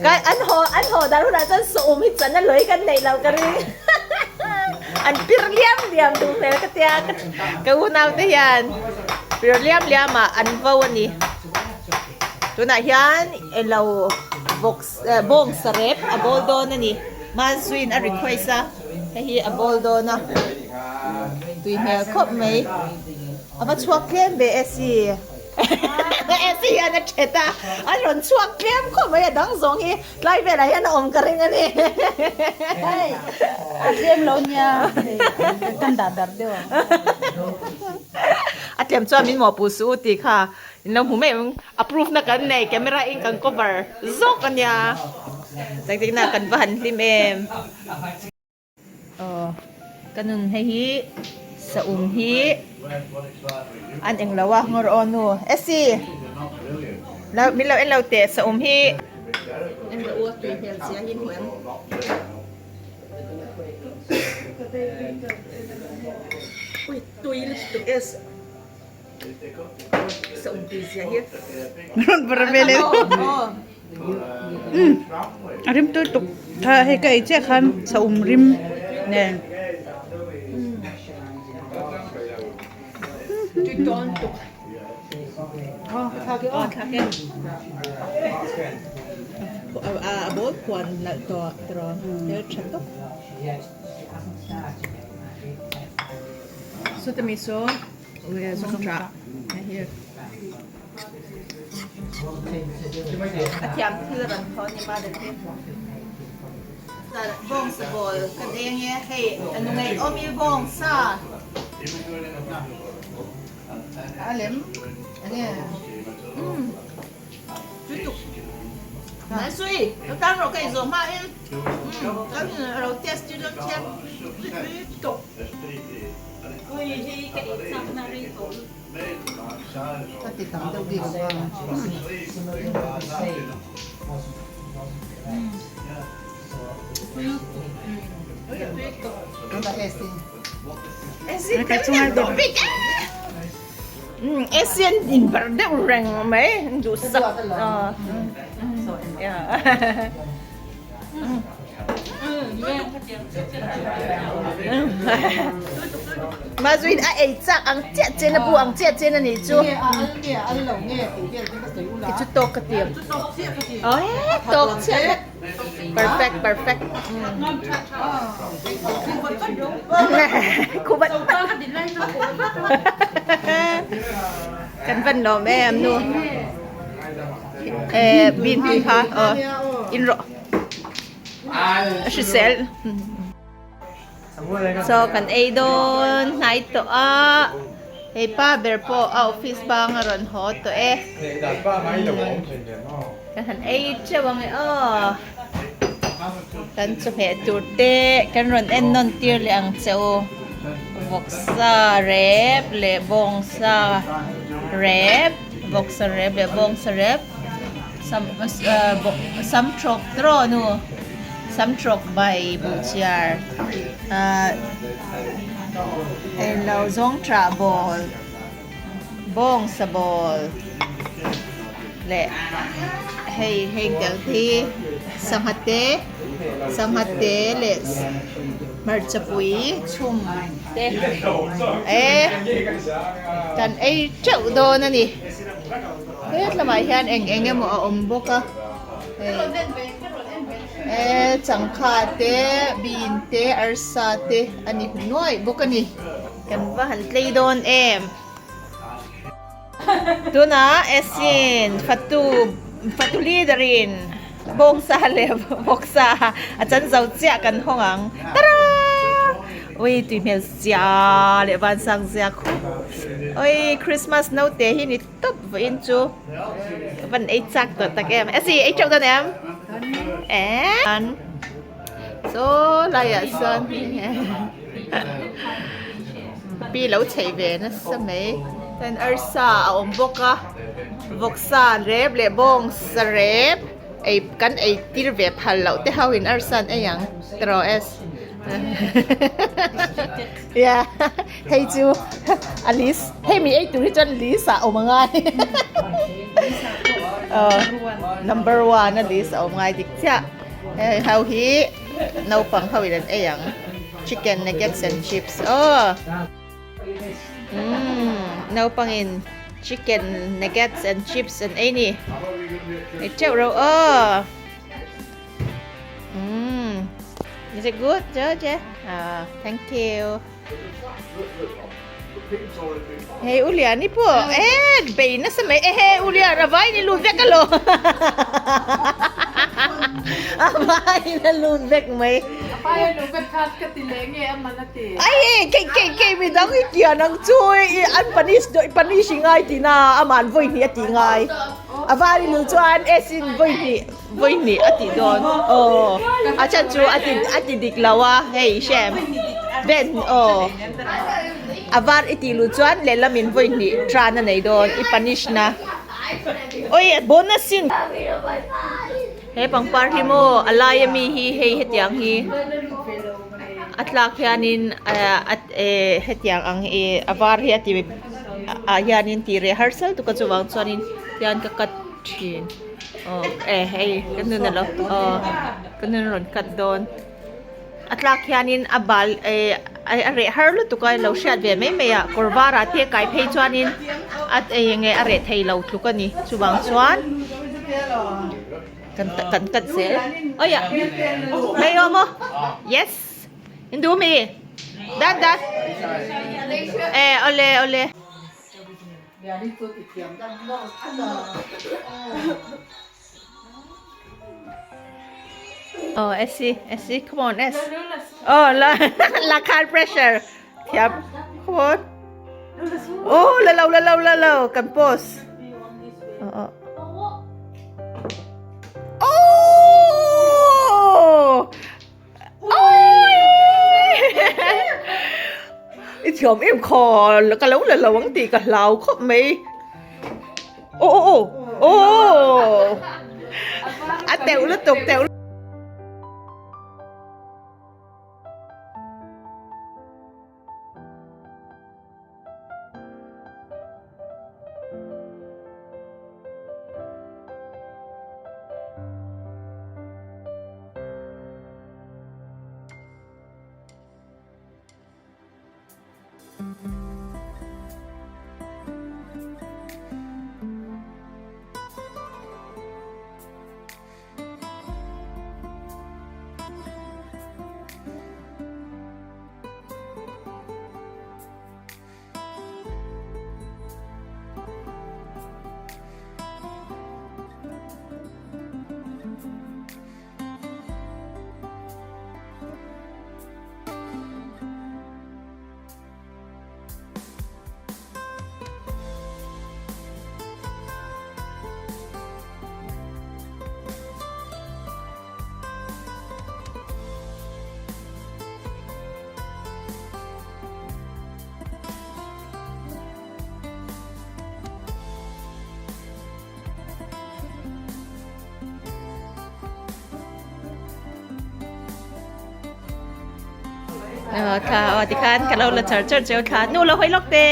ka an haw an haw dar hunah chuan saum hi chan a lawi kan neih loh ka ring an pir liam liam duh hmel ka tia ka unau te hian pir liam liam ah an vo a ni tunah hian elo vawk bawng sarep a bawl dawn a ni Mazuiin a request a hei hi a bawl dawn a. Tui hmel khawp mai. A va chhuak tlem ve Esi. Esi hian a thet a, a rawn chhuak tlem khawp mai a dang zawng hi tlai velah hian a awm ka ring a ni. A tlem lo nia, kan dah darh deuh ang. A tlem chuan min mawhpuh suh u tih kha in lo hmu mai ang. Approve na kan nei, camera in kan cover zawk a nia. Tangtikna kan va han hlim em. Aw ka nun hei hi saum hi an eng lo a ngawr aw nu Essie lo min lo en lo teh saum hi en rawh u a tui hmel zia hi hmu em ui tui lutuk e saum tui zia hi rawn bar vel e a rim tui tuk tha hei ka ei chiah khan saum rim nen tui tawn tuk aw ka thlak e a bawl khuan nalh tawh tiraw hmel tha tawp. Sawtami saw zawngṭah. A thiam thil a rawn thawn ni mother te. Bawngsa bawl kan ei ange hei a nu ngaih awm i bawngsa. A lem enge. Umm tui tuk. Nai sui ka tan rawh ka ei zawh hma in umm kan a lo test tir dawn che tui tui tuk. Ui hei ka ei chak na rei tawh lutuk. Ka ti tam deuh bik ang a. Asian in bar deuh reng mai duhsak Mazuin a ei chak ang chiah chen a bu ang chiah chen a nih chu. Ti chu tawk ka ti. Tawk chiah. Perfect perfect. Khubat Kan van lawm em nu. Eh bin tui kha in rawh. A hrisel. Chaw kan ei dawn hnai tawh a, hei pa ber pawh a office bang a rawn haw tawh e. Kan han ei teuh ang e aw. Kan chawhmeh tur te kan rawn en nawn tir leh ang che u. Vawksa rep leh bawngsa rep, vawksa rep leh bawngsa rep. Sam sam trawk trawh nu sam trawk bai buhchiar ah englo zawng tah bawl bawngsa bawl leh hei heng tel hi sangha te sangha te leh hmarcha pui chhum te eh kan ei teuh dawn a ni. He lamah hian eng eng emaw a awm bawk a hei eh changkha te bean te arsa te a ni nuaih bawk a ni kan va han tlei dawn em tunah Esin fatu fatu leader in bawngsa leh vawksa a chan zo chiah kan hawng ang tara ui tui hmel zia leh vansang zia khup ui Christmas naute hi ni tawp vawiin chu ka van ei chak tawh tak em esi ei teuh dawn em eh saw laiah sawn pi lo chheih ve nasa mai chuan arsa a awm bawk a vawksa rep leh bawngsa rep ei kan ei tir ve phal loh te ho in arsa an ei ang tiraw es yeah hei chu a list hei mi ei tur hi chuan list ah awm a ngai number one a list a awm ngai dik chiah hei ho hi naupang ho in an ei ang chicken nuggets and chips aw umm naupang in chicken nuggets and chips an ei ni ei teuh reuh aw. Umm is it good George? Ah thank you. Hei Ulian i pawh eh bei nasa mai ehe Ulian a vai ni lut vek alo a vai in a lut vek mai. Ai e kei kei kei midang i kian ang chu i an punish punish i ngai tina aman vawi hnih a tih ngai a vai i luh chuan S in vawi hnih. Vawihnih a tih dawn aw a chhan chu a ti a ti dik lo a hei hrem ben aw a var i tih luh chuan lehlamin vawihnih tran a nei dawn i punish na oi bonus sin he pangpar hi maw a lai ami hi hei hetiang hi a tlak hianin a hetiang ang hi a var hi a ti ah hianin tih reh harsal tuk a chuvang chuanin tian ka cut thin. Aw eh hei ka nun alo aw ka nun rawn cut dawn a tlak hianin a bal eh a reh har lutuk a lo hriat ve mai mai a kawr varah te kai phei chuanin a eng nge a reh thei lo tluk a ni chuvang chuan kan kan cut zel awia hei aw maw yes in duh mi dan dan eh awle awle. Liani chu ti thiam deuh nawr Oh, Essie, Essie, come on, S. Oh, la, la car pressure. Thiam. Come on. Oh, la lo, la lo, la lo. Kan pause. Oh, oh. Oh! I thiam em kha ka lo la lo ang tih ka hlau khawp mai aw aw aw a teuh lutuk teuh Kha aw tikhan ka lo la char char cheu thla nu lo hawi lawk te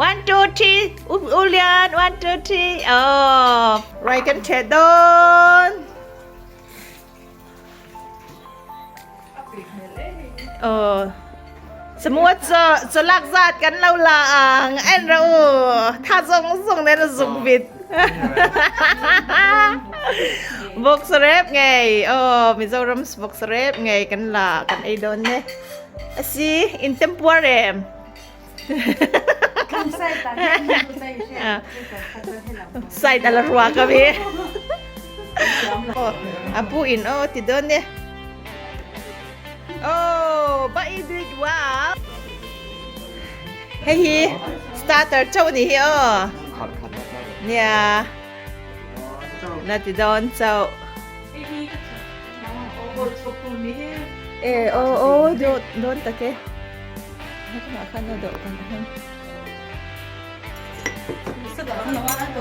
one two three u u lian one two three oh rai kan the dawn aw samua chaw chaw lak zat kan lo la ang en ra u tha zawng zawng nen a zuk vit Vawksa rep ngei aw Mizoram vawksa rep ngei kan la kan ei dawn ne asi in tempuar em side ala rua ka bi apu in aw ti dawn ne oh ba i did wow Hei hi starter chauh a nih hi aw. Nia. Na ti dawn chauh. E o o dawn tak e. Hetiangah khan a dawh kan han.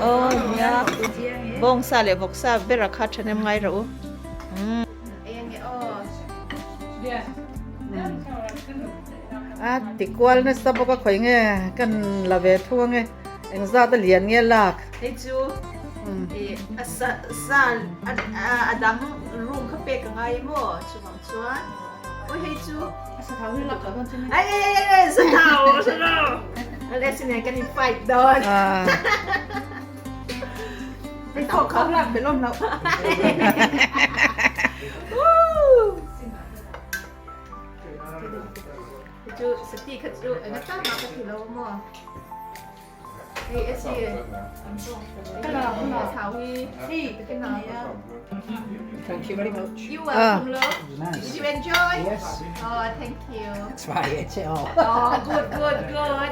Aw nia. Bawngsa leh vawksa bera kha thahnem ngai rawh u. A ti kual nasa bawk a khawi nge kan la ve thu ange eng zat a lian nge lak. Hei chu i a sa sa a dang room kha pek a ngai maw chuvang chuan awi hei chu a sa thau hi lak ka dawn chu ai ai ai ai sa thau sa thau a leh sin kan in fight dawn hei thawk kha lak belh awm loh. Chu sati kha chu enga tan mah ka ti lo maw hei a si thau hi hei ka nei a. Thank you very much. You welcome, love. Nice. Did you enjoy? Yes. Oh, thank you. That's why I ate it all. Oh, good, good, good.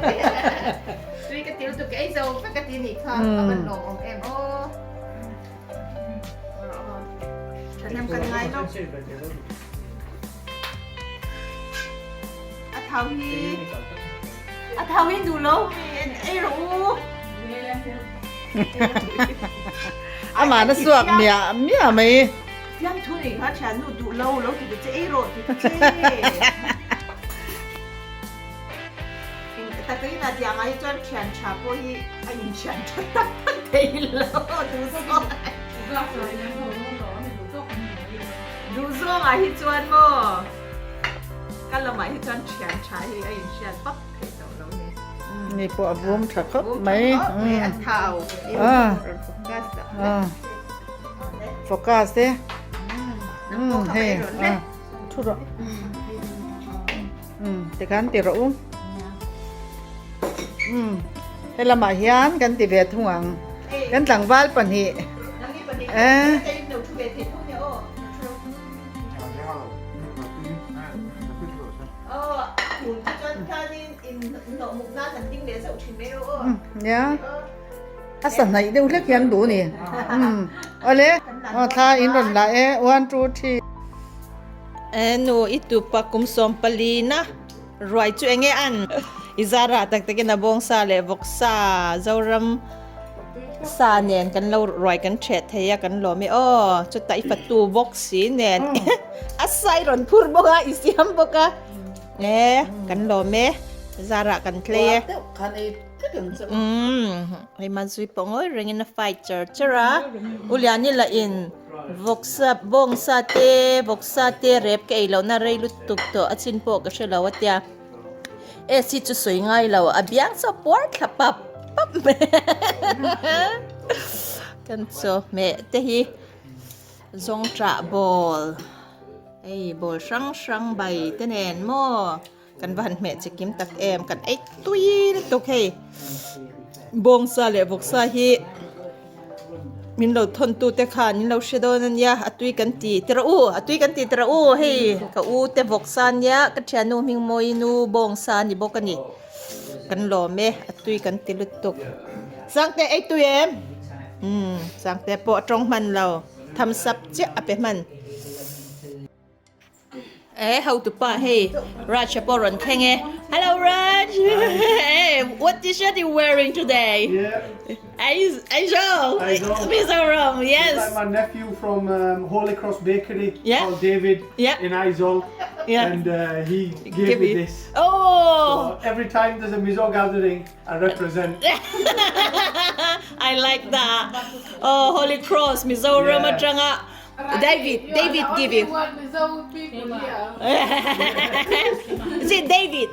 Tui ka til tu ka ei zo vek ka ti nih kha a van lawm awm em aw. Thahnem kan ngai lo. A thau hi a thau hi duh lo mi en ei rawh u. Amah na suak miah miah mai. Fiam thu nih kha thiannu duh lo lo ti ta che ei rawh ti ta che. Takin a tiang ah hi chuan thian tha pawh hi a inthian tha tak tak thei lo duh zawng duh zawng ah hi chuan maw ka lamah hi chuan thian tha hi a inhriat vak theih tawh lo ni. Ni pawh a vum tha khawp mai. A thau focus focus e hei thu rawh. Umm tikhan ti rawh u. Umm. Helamah hian kan ti ve thung ang. Kan tlangval pahnih. Eh. Nia. A sa hnaih deuh hlek hian duh ni. Umm. Awle. Aw thla in rawn la e. One, two, three. Eh nu i tupa kum 14 na ruai chu enge an i zara tak takin a bawngsa leh vawksa Zoram sa nen kan lo ruai kan theh thei a kan lawm e aw chutah i fatu bawk si nen a sai rawn phur bawk a i siam bawk a eh kan lawm e zara kan tlei e. Umm hei Mazui pawh ngawi rengin a fight char char a U Liani lah in vawksa bawngsa te vawksa te rep ka ei lohna rei lutuk tawh a chin pawh ka hre lo a tia AC chu sawi ngai lo a biang chu a puar thla pap pap mai kan chawhmeh te hi zawngṭah ball hei ball hrang hrang bai te nen maw. Kan va han hmeh che kim tak em, kan ei tui lutuk hei. Bawngsa leh vawksa hi min lo thawn tu te khan min lo hre dawn a nia, a tui kan ti ti rawh u, a tui kan ti ti rawh u hei ka u te vawksa a nia, ka thiannu hming mawi nu bawngsa a ni bawk a ni. Kan lawm e, a tui kan ti lutuk. Sangte ei tui em? Umm Sangte pawh a tawng hman lo, thumbs up chiah a pe hman. Eh hotupa hei Raj a pawh rawn thleng e Hello Raj Hey what t-shirt you wearing today? Yeah. Aizawl Mizoram yes. It's like my nephew from um, Holy Cross Bakery yeah. called David yeah. in Aizawl. Yeah. And uh, he gave Give me you. this. Oh. So every time there's a Mizo gathering, I represent. I like that. Oh Holy Cross Mizoram Yeah. atanga David, David give you. Is it David?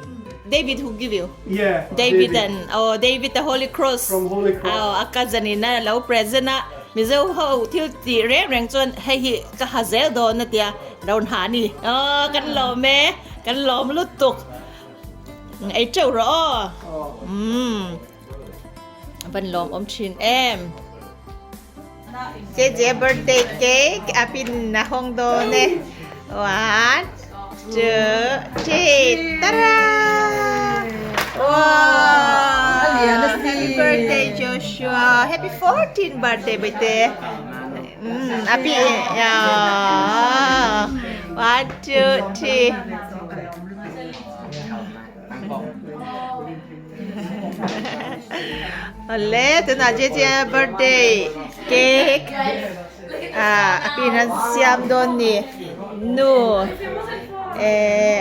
David who give you? Yeah. David, and oh David the Holy Cross. From Holy Cross. Oh, a cousin in a lo present a. Mizo ho thil ti reng reng chuan hei hi ka ha zel dawn a tia rawn ha ni. Oh, kan lawm e. Kan lawm lutuk. Ei teuh rawh aw. Mm. Van lawm awm thin em. JJ birthday cake a pin a hawng dawn e. One, two, three, ta-da! Wow! Happy birthday Joshua! Happy 14th birthday baite. Mm, api yeah. One, two, three. Awle tunah JJ birthday cake ah a pin an siam dawn ni nu eh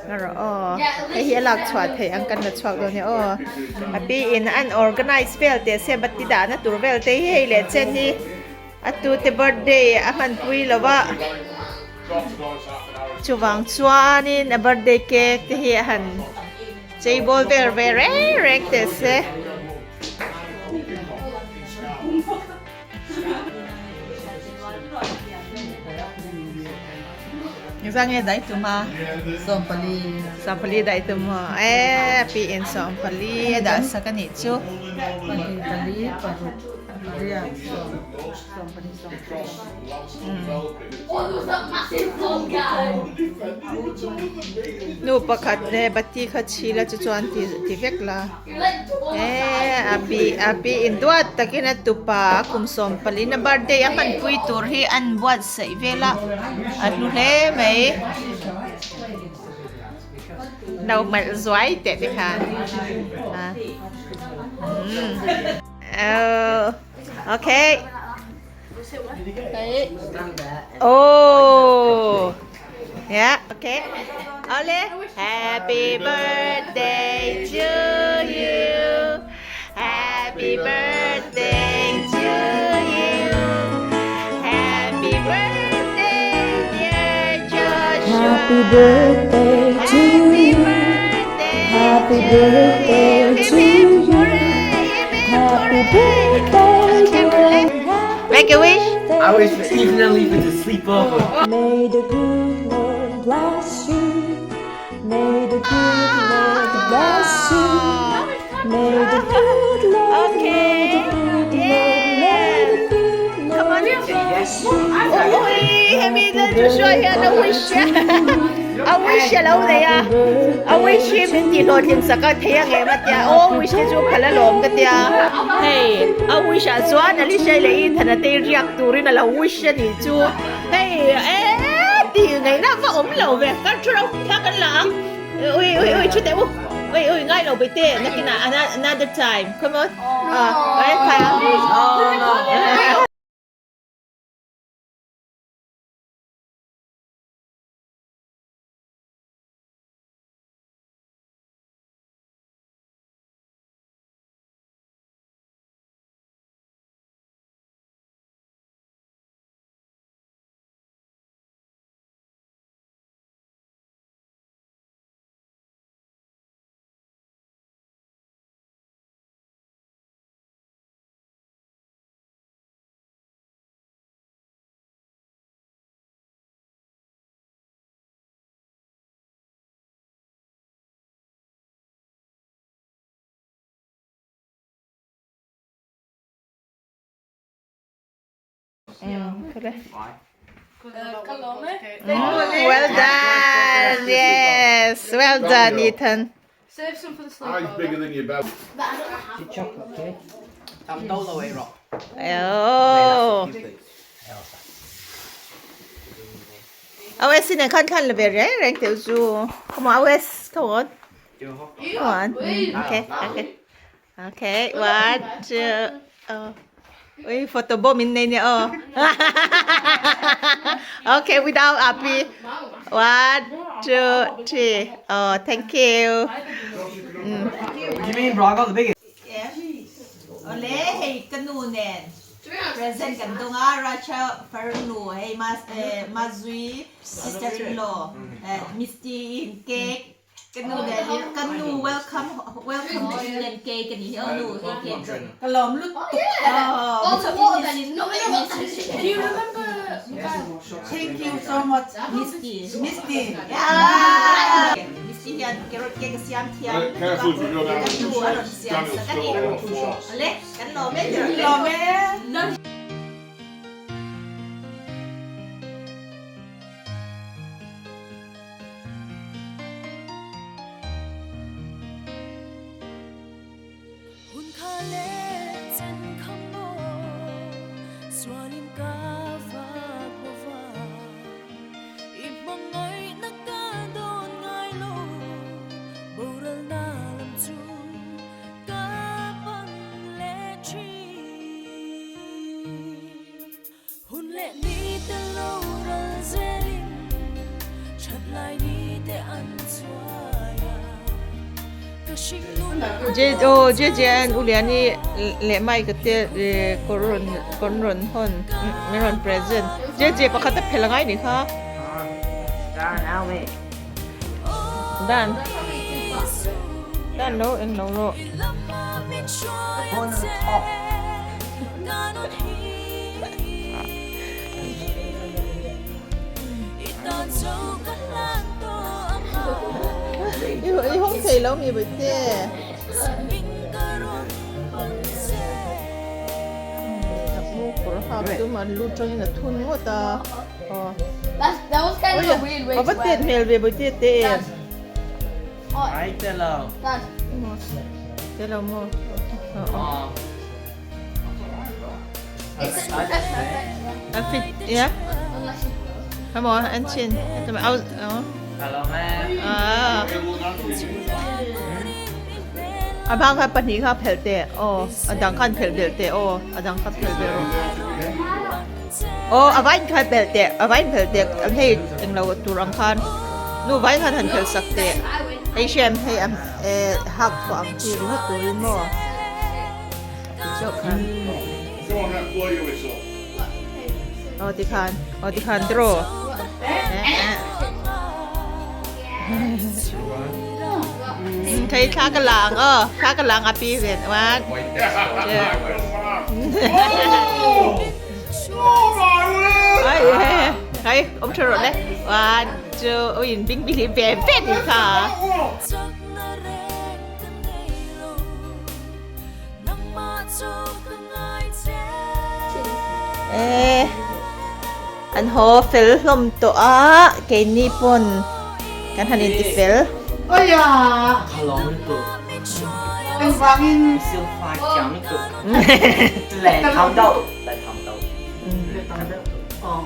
erawh aw hei hi a lak chhuah theih ang kan la chhuak dawn nia aw a pi in an organize vel teh se bati dahna tur vel te hi hei leh chen hi a tute birthday a hmanpui lo va. Chuvang chuanin a birthday cake te hi a han chei bawl vel ve reng reng teh se. Engzah nge dai tum a? 14. 14 dai tum a. E pi in 14 a dah sak a nih chu. Pahnih pali paruk riat sawm 14 Nu pakhat leh bati kha chhil a chu chuan ti ti vek la eh a pi a pi in duat takin a tupa a kum 14 a birthday a hmanpui tur hi an buatsaih vel a a hlu hle mai no hmalh zuai teh te khan a umm okay. Oh, yeah, okay. Ole, happy birthday to you. Happy birthday to you. Happy birthday, dear Joshua. Happy birthday to Happy you. birthday Happy to birthday you. to Hip, hip, you. hooray, hip, hip, Happy hooray. birthday, Okay, dear. Make a wish. I wish for Ethan and Lisa to sleep over. May the good Lord bless you. May the good Lord bless you. May the good Lord, may the good Lord, may the good Lord bless you. Ui hemi Lal Joshua hian a wish a wish a lo nei a a wish hi min tih hlawhtlin sak a thei ang em a tia aw wish te chu khalh alawm ka tia hei a wish ah chuan Alicia leh Ethan a te riak turin a lo wish a nih chu hei eee tih ngaihna va awm lo ve kan thu ro thla kan la ang ui ui ui thu teh u ui ui ngai lo bei te nakinah another time come on ah khai a. Well done. Yes. Well done, Ethan. Save some for the Eyes sleepover. bigger than your belly. But I don't have Chocolate cake. I'm dolo way rock. Oh. Awes in khan khan le ve reng reng teu chu. Come on, Awes. Come on. Come on. Okay. Okay. Okay. One, two. Oh. Ui, photo bomb in nei oh. Okay, without Abby. One, two, three. Oh, thank you. What do you mean, bro? I got the biggest. Yeah. Ole, hei ka nu nen. Present kan dawng a, Racha farnu hei Mazui sister in law Misty in cake ka nu nen in ka nu welcome welcome to England cake a nih hi aw nu hei cake Ka lawm lut tuk. Oh, the water then is not Do you remember Thank you so much Misty Misty. Yeah. Misty hian carrot cake a siam thiam Careful if you go down ka nu a rawn siam Daniel's sak a ni. still on the floor. Ole, kan lawm e Lawm e. Aw Jeje an Uliani leh Mike te kawr rawn kawr rawn hawn min rawn present Jeje pakhat a phel angai nih kha Dan Dan lo eng lo rawh. I hawng thei lo mi Bawihte. Mu kawr hak chu an lu tangin a thun ngawt a. A va tet hmel ve Bawihte te em. Te lo maw. A fit yeah. Come on, anh chin. Ah. A bang kha pahnih kha phelh teh aw a dang khan phelh belh teh aw a dang kha phelh belh rawh aw a vain kha belh teh a vain phelh teh an hei englo tur ang khan nu vain khan han phelh sak teh hei hriam hei ang eh hak thuah ang chi ringawt turin maw ti zawk khan aw ti khan aw ti khan draw Thei thla ka la ang aw thla ka la ang a pi ve one ai ai awm tha rawh le one two ui in bing bili ve ve ni kha. E an haw fel hlawm tawh a keini pawn kan han inti fel. Aia! Ka lawm lutuk. Engvangin? Silfai thiam lutuk. Leh tham deuh. Leh tham deuh. Leh tham deuh. Aw.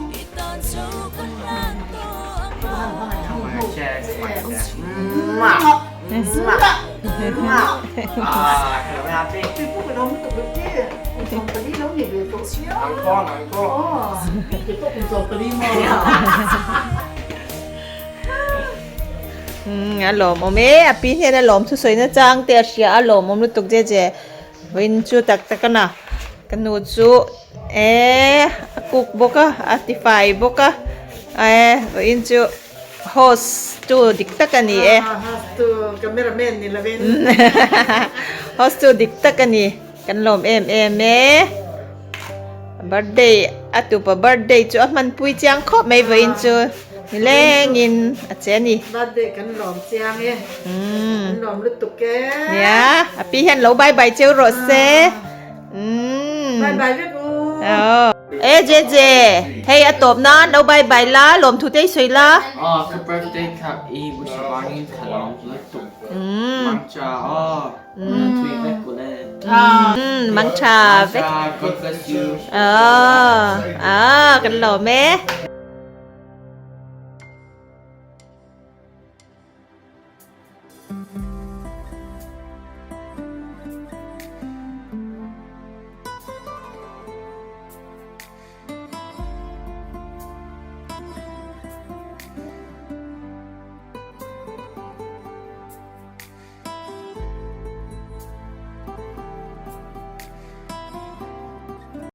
A lawmawm e a pi hian a lawm thusawi na chang te a hria a lawmawm lutuk je je vawiin chu tak tak a na ka nu chu eh a cook bawk a a tifai bawk a eh vawiin chu. Host tu dik tak a ni e. Host tu cameraman ni lovin. Host tu dik tak a ni. Kan lawm em em e. Birthday a tupa birthday chu a hmanpui chiang khawp mai vawiin chu nilengin a che a ni. Birthday kan lawm chiang e. Kan lawm lutuk e. Nia a pi hian lo bye bye cheu rawh se. Bye bye vek u. E Jeje, hei a tawp nan lo bye bye la, lawmthu te i sawi la. Aw ka birthday kha i wish avangin ka lawm lutuk. Mangcha aw, thui vek ku le. Mangcha vek. God bless you. Aw, aw kan lawm e.